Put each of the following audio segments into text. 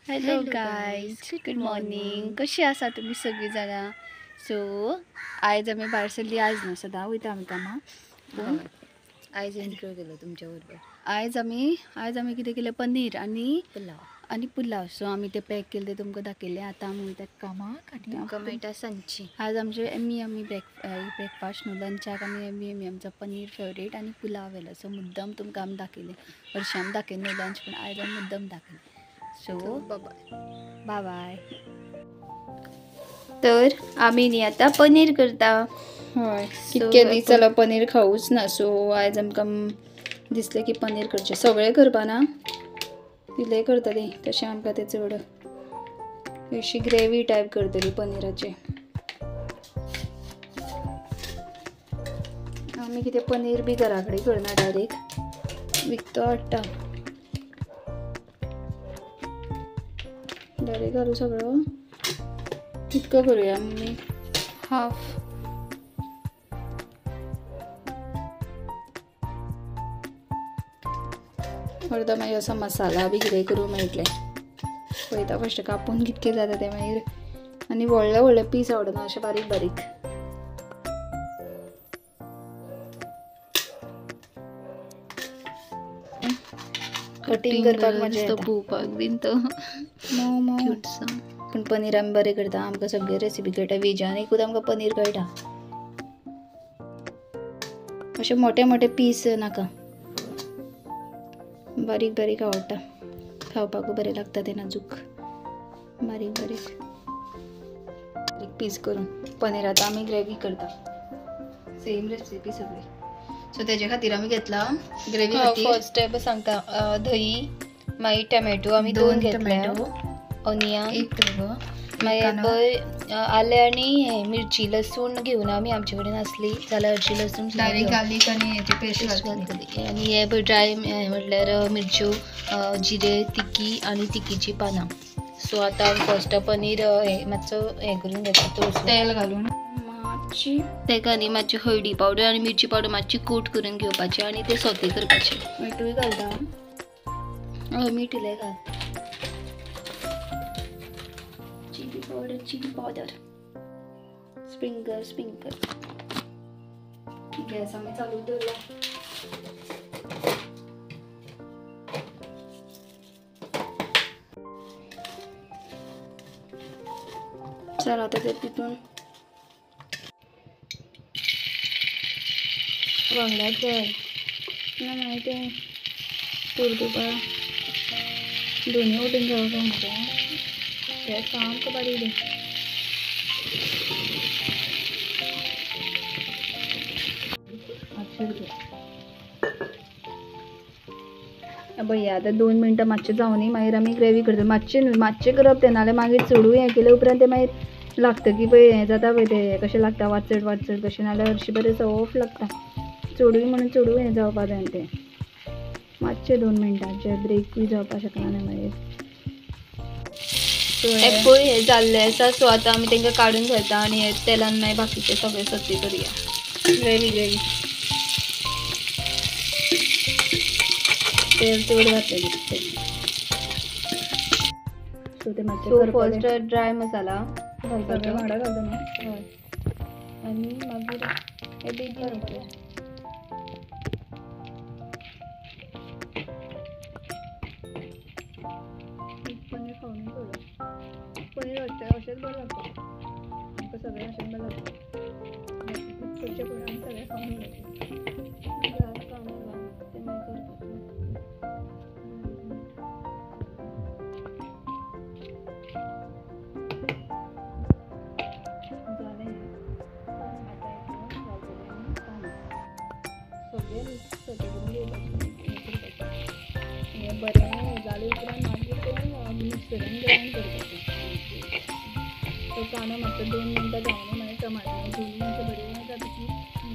Hello guys, good morning. कशी आसा तुमी सगळीं जाणां? सो आयज आमी भायर सरली. आयज न्हू, सदां वयता आमी कामां, पूण आयज एन्जॉय केलो तुमच्या बरोबर. आयज आमी कितें केलें? पनीर आनी पुलाव. आनी पुलाव. सो आमी ते पॅक केले ते तुमकां दाखयलें. आतां आमी वयता कामाक आनी तुमकां मेळटा सांजची. आज आमचे एमी आमी ब्रेकफास्ट न्हू, लंचाक आमी एमी एमी आमचो पनीर फेवरेट आनी पुलाव व्हेलो. सो मुद्दम तुमकां आमी दाखयलें. हरशीं आमी दाखयना लंच, पूण आयज आमी मुद्दम दाखयलें. सो बाय. बाय बाय. तर आमी न्ही आतां पनीर करता. हय, कितके दीस जालो पनीर खावूच ना. सो आयज आमकां दिसलें की पनीर करचें. सगळें करपाना, इल्लें करतली तशें आमकां तें चड अशी ग्रेवी टायप करतली पनीराची. आमी कितें पनीर बी घरा कडेन करना, डायरेक्ट विकतो हाडटा. डायरेक्ट घालू सगळो? कितको करूया मम्मी? हाफ. अर्दो. मागीर असो मसाला बी कितें करूंक मेळटलें. पळयता फस्ट कापून कितके जाता तें मागीर. आनी व्हडले व्हडले पीस आवडना, अशें बारीक बारीक. कटींग करपाक मजा येता. पळोवपाक बीन तो मोव मोव. क्यूटसो. पूण पनीर आमी बरें करता. आमकां सगळी रेसिपी कळटा. वेजान एकूच आमकां पनीर कळटा. अशे मोठे मोठे पीस नाका, बारीक बारीक आवडटा. खावपाकूय बरें लागता ते नाजूक बारीक बारीक बारीक पीस करून. पनीर आतां आमी ग्रेवी करता, सेम रेसिपी सगळी. सो तेजे खातीर आमी घेतला ग्रेवी खातीर फर्स्ट स्टेप सांगता. दही, मागीर टमॅटो आमी दोन घेतले, टमॅटो, ऑनियन एक किलो, मागीर कांदो. पळय आलें आनी हे मिरची लसूण घेवन आमी आमचे कडेन आसली जाल्यार हरशी लसूण सुद्दां डायरेक्ट घेवन गार्लीक आनी हेची पेस्ट पेस्ट घालतली. घालतली. आनी हे पळय ड्राय म्हटल्यार मिरच्यो, जिरे, तिकी आनी तिकीची पानां. सो आतां फर्स्ट पनीर हे मातसो हें करून घेता तळसून. तेल घालून मातशी. तेका न्ही मातशी हळदी पावडर आनी मिरची पावडर मातशी कोट करून घेवपाची आनी ते सोते करपाचे. मिठूय घालता. हय, मीठ इल्लें घाल. Chilli powder, chilli powder, sprinkle sprinkle. Gas आमी चालू दवरला. चल आतां ते तितून वांगडाच जाय. ना, मागीर तें परतुपा दोनूय वटेन जावपाक मरे. गॅस सामको बारीक दी. मातशें पळय आतां 2 मिनटां मातशें जावनी, मागीर आमी ग्रेवी करता. मातशें न्हू, मातशें करप तें, नाल्यार मागीर चडूय हें केलें उपरांत तें मागीर लागतकीर पळय हें जाता पळय तें कशें लागता, वाचट वाचट कशें. नाल्यार हरशीं बरें सॉफ्ट लागता. चडूय म्हणून चडूय हें जावपा जायना तें. मातशें 2 मिनटांचें ब्रेकूय जावपाक शकना न्ही मागीर. सो हे पळय हे जाल्ले आसा. सो आतां आमी तांकां काडून घेता आनी हे तेलान मागीर बाकीचे सगळे सोते करुया. ग्रेवी ग्रेवी तेल चड घातलें दिसता. सो ते मातशें सो करपले. फर्स्ट ड्राय मसाला सगळें घालपाचो. वांगडा घालता न्हू? हय, आनी मागीर हे बेगीन येतलें. पनीर खावन पळोवया. पनीर अशें अशेंच बरें लागता. आमकां सगळें अशेंच बरें लागता. करचें पडटा आमी सगळें खावन उडयता. गॅस कांदो घाल, तें मागीर करपाचें. जालें हें. आतां हितून घालतले आमी कांदो. सगळें सोते करून घेवपाचें, हें करपाचें. हें बरें जालें उपरांत मागीर तें मिक्सरान ग्रायंड करपाचें. तो कांदो मातसो 2 मिनटां जावन मागीर टमाटर धुवून मातशें बरें जातकीर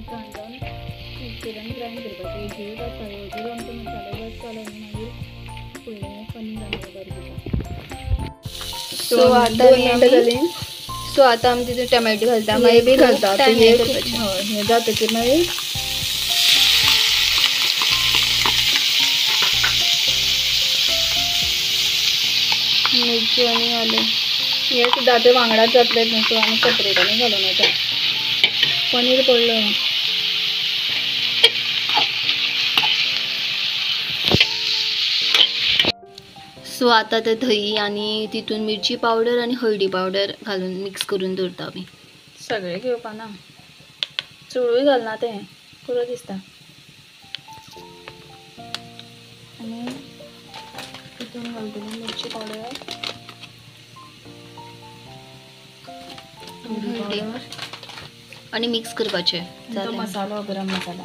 कांदो मिक्सरान ग्रायंड करपाचें. हेजेरूच आसता, हेजेर आमचो मसालो भात जालो न्ही, मागीर फुडलें पनीर आमी बरें करता. सो आतां दोन न्ही मिनटां आमी जालीं. सो आतां आमी तितून टमॅटो घालता. हे मागीर बी खूब घालता. टायम हे हें करपाचें. हय, हें जातकीर मागीर मिरच्यो आनी आलें. हे सुद्दां आतां वांगडाच जातले न्हू, सो आमी सेपरेट आनी घालून वता. पनीर पडलो. सो आतां ते दही आनी तितून मिरची पावडर आनी हळदी पावडर घालून मिक्स करून दवरता आमी. सगळें घेवपा ना, चडूय घालना तें पुरो दिसता. आनी तितून घालतली मिरची पावडर, आनी मिक्स करपाचें. मसालो, गरम मसाला.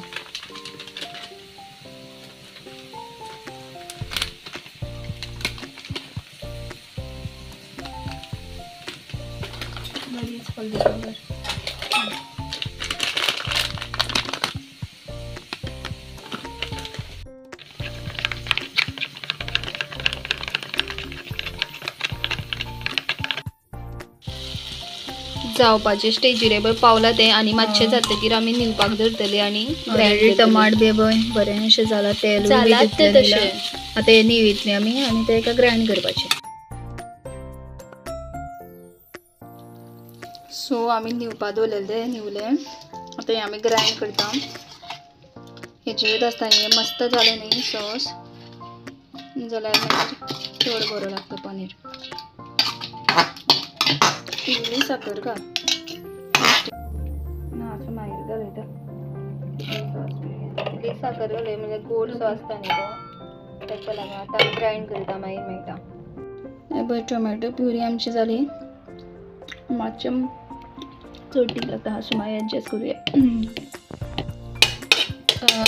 हळदी पावडर. जावपाचे स्टेजीर पळय पावला तें आनी मातशें जातकीर आमी न्हिवपाक धरतले आनी टमाट बी बरें अशें जालां, तेल जालां तें तशें. आतां हें न्हिवयतलें आमी आनी तें एका ग्रायंड करपाचें. सो आमी न्हिवपा दवरलेलें तें न्हिवलें. आतां हें आमी ग्रायंड करता. हें जेवत आसतना हें मस्त जालें न्ही सॉस, जाल्यार मागीर चड बरो लागता पनीर. इल्ली साकर घाल ना, असो मागीर घालयता. इल्ली साकर घालय म्हणजे गोड सो आसता न्ही तो, ताका लागून. आतां आमी ग्रायंड करता, मागीर मेळटा. हें पळय टोमॅटो प्युरी आमची जाली. मातशें चड तीख लागता, सो मागीर एडजस्ट करुया.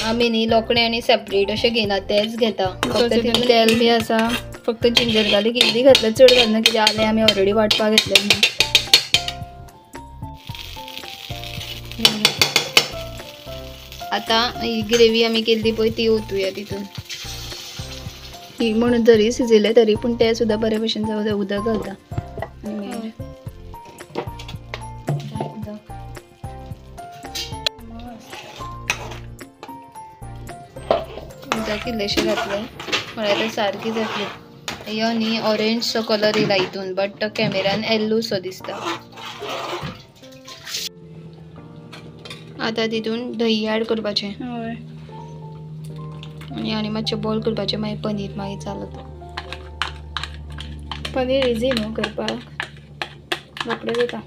आमी न्ही लोकणें आनी सेपरेट अशें घेयना, तेंच घेता. फक्त तितून तेल बी आसा, फक्त जिंजर गार्लिक इल्ली घातलें, चड घालना कित्याक आलें आमी ऑलरेडी वांटपाक घेतलें. आतां ही ग्रेवी आमी केल्ली पळय ती ओतुया तितून. ही म्हणून जरी शिजयलें तरी पूण तें सुद्दां बरे भशेन जावं, उदक घालता. आनी मागीर उदक इल्लेशें घातलें म्हळ्यार तें सारकी जातली. ह्यो न्ही ऑरेंज सो कलर येयला हितून, बट तो कॅमेरान येल्लो सो दिसता. आतां तितून दही ऍड करपाचें. हय. आनी आनी मातशें बॉयल करपाचें, मागीर पनीर मागीर जालो तो. पनीर इजी न्हू करपाक, रोखडें जाता.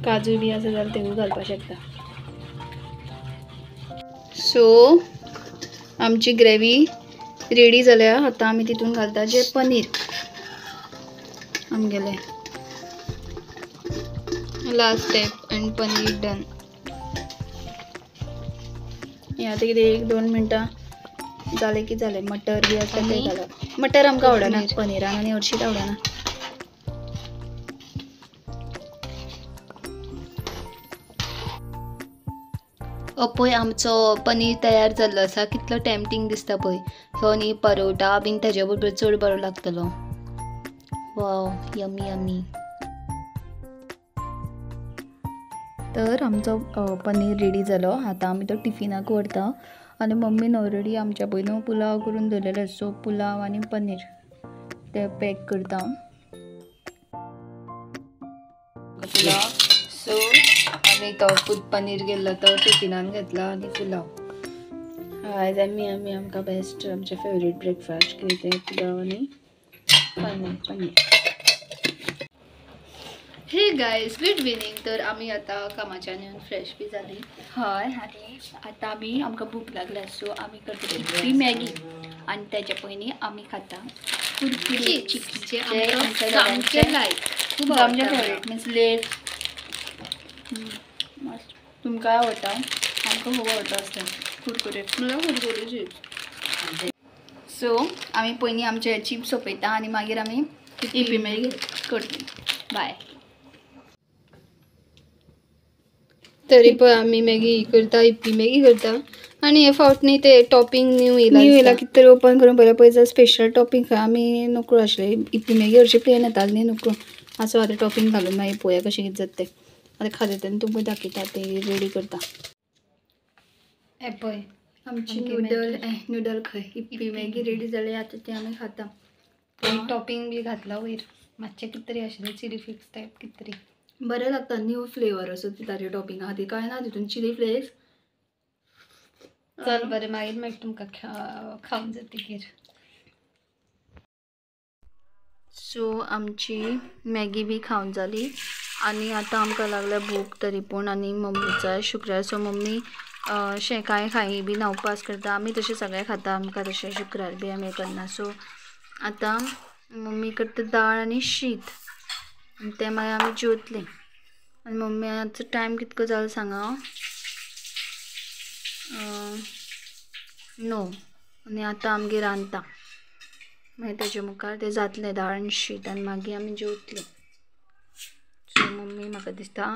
काजू बी आसा जाल्यार तेवूय घालपाक शकता. सो आमची ग्रेवी रेडी जाल्या. आतां आमी तितून घालता जें पनीर आमगेलें. Last step and paneer done. हें आतां कितें 1-2 मिनटां जालें की जालें. मटर बी आसता तें घालप. मटर आमकां आवडना पनीरान आनी हरशींच आवडना. पळय आमचो पनीर तयार जाल्लो आसा, कितलो टेम्पटींग दिसता पळय. सो न्ही परोटा बीन तेजे बरोबर चड बरो लागतलो. Wow, yummy yummy. तर आमचो पनीर रेडी जालो. आतां आमी तो टिफिनाक व्हरता. आनी मम्मीन ऑलरेडी आमच्या पयलीं न्हू पुलाव करून दवरलेलो, सो पुलाव आनी पनीर ते पॅक करता. पुलाव सो आमी तो पनीर गेल्लो तो टिफिनान घेतला आनी पुलाव. आयज आमी आमी आमकां बेस्ट आमचें फेवरेट ब्रेकफास्ट कितें तें पुलाव आनी paneer. Hey guys, good evening. तर आमी आतां कामाच्यान येवन फ्रेश बी जाली. हय, आनी आतां आमी आमकां भूक लागल्या, सो आमी करतली ती मॅगी आनी तेच्या पयलीं आमी खाता कुरकुरे चिप्स, जे आमचे लायक खूब आमचे फेवरेट मिन्स लेज. मस्त. तुमकां आवडटा? आमकां खूब आवडटा असलें कुरकुरे, म्हणल्यार कुरकुरे चिप्स. सो आमी पयलीं आमचे चिप्स सोंपयता आनी मागीर आमी इपी मॅगी करतली. बाय. तरी पळय आमी मॅगी करता, इप्पी मॅगी करता. आनी हे फावट न्ही ते टॉपिंग न्यू येयला, न्यू येयला कितें तरी ओपन करून पळयल्यार पळय जाल्यार स्पेशल टॉपिंग आमी नकळो आशिल्लें. इप्पी मॅगी हरशीं प्लेन येताली न्ही, नकळो आसो आतां टॉपिंग घालून मागीर पळोवया कशें कितें जाता तें. आतां खाता तेन्ना तुमकां दाखयता, ते रेडी करता. हे पळय आमची नुडल नुडल खंय इप्पी मॅगी रेडी जाली, आतां ती आमी खाता. टॉपिंग बी घातला वयर मातशें कितें तरी आशिल्लें चिली फ्लेक्स टायप कितें तरी बरें लागता. न्यू फ्लेवर असो ताजे टॉपिंगा खातीर काय ना तितून चिली फ्लेक्स. चल बरें मागीर मेळटा तुमकां खावन जातकीर. सो आमची मॅगी बी खावन जाली आनी आतां आमकां लागल्या भूक तरी पूण. आनी मम्मीचो शुक्रार, सो मम्मी अशें कांय खाई बी ना, उपास करता. आमी तशें सगळें खाता, आमकां तशें शुक्रार बी आमी करना. सो आतां मम्मी करता दाळ आनी शीत आनी तें मागीर आमी जेवतलीं. आनी मम्मी आतां टायम कितको जालो सांगा 9. आनी आतां आमगेर रांदता, मागीर तेजे मुखार तें जातलें दाळ आनी शीत आनी मागीर आमी जेवतलीं. सो मम्मी म्हाका दिसता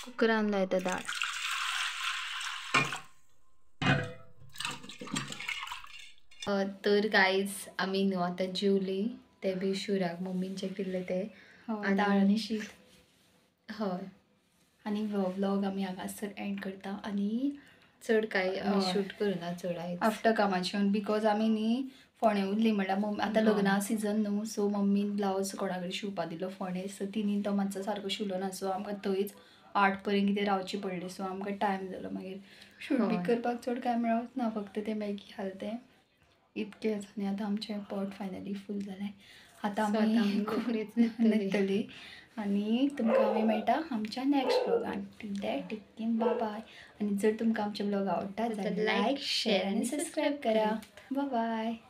कुकरान लायता दाळ. तर गायज आमी न्हू आतां जेवली ते बी शुराक मम्मीन जे केल्ले ते दाळ आनी शीत. हय आनी व्लॉग आमी हांगासर एंड करता. आनी चड कांय आमी शूट करुना चड आयज आफ्टर कामाच्यान, because आमी न्ही फोंडे उरली म्हणल्यार मम्मी आतां लग्ना सिजन न्हू, सो मम्मीन ब्लावज कोणा कडेन शिंवपा दिलो फोंडे, सो तिनी तो मातसो सारको शिंवलो ना, सो आमकां थंयच 8 पर्यंत कितें रावचें पडलें. सो आमकां टायम जालो मागीर शूट बी करपाक चड कांय मेळच ना, फक्त तें मॅगी खालें तें इतकेंच. आनी आतां आमचें पोट फायनली फूल जालें, आतां आमी न्हिदतलीं. आनी तुमकां आमी मेळटा आमच्या next ब्लॉगान. Till that take care, bye bye. आनी जर तुमकां आमचे ब्लॉग आवडटा जाल्यार लायक, शेअर आनी सबस्क्रायब करा. Bye bye.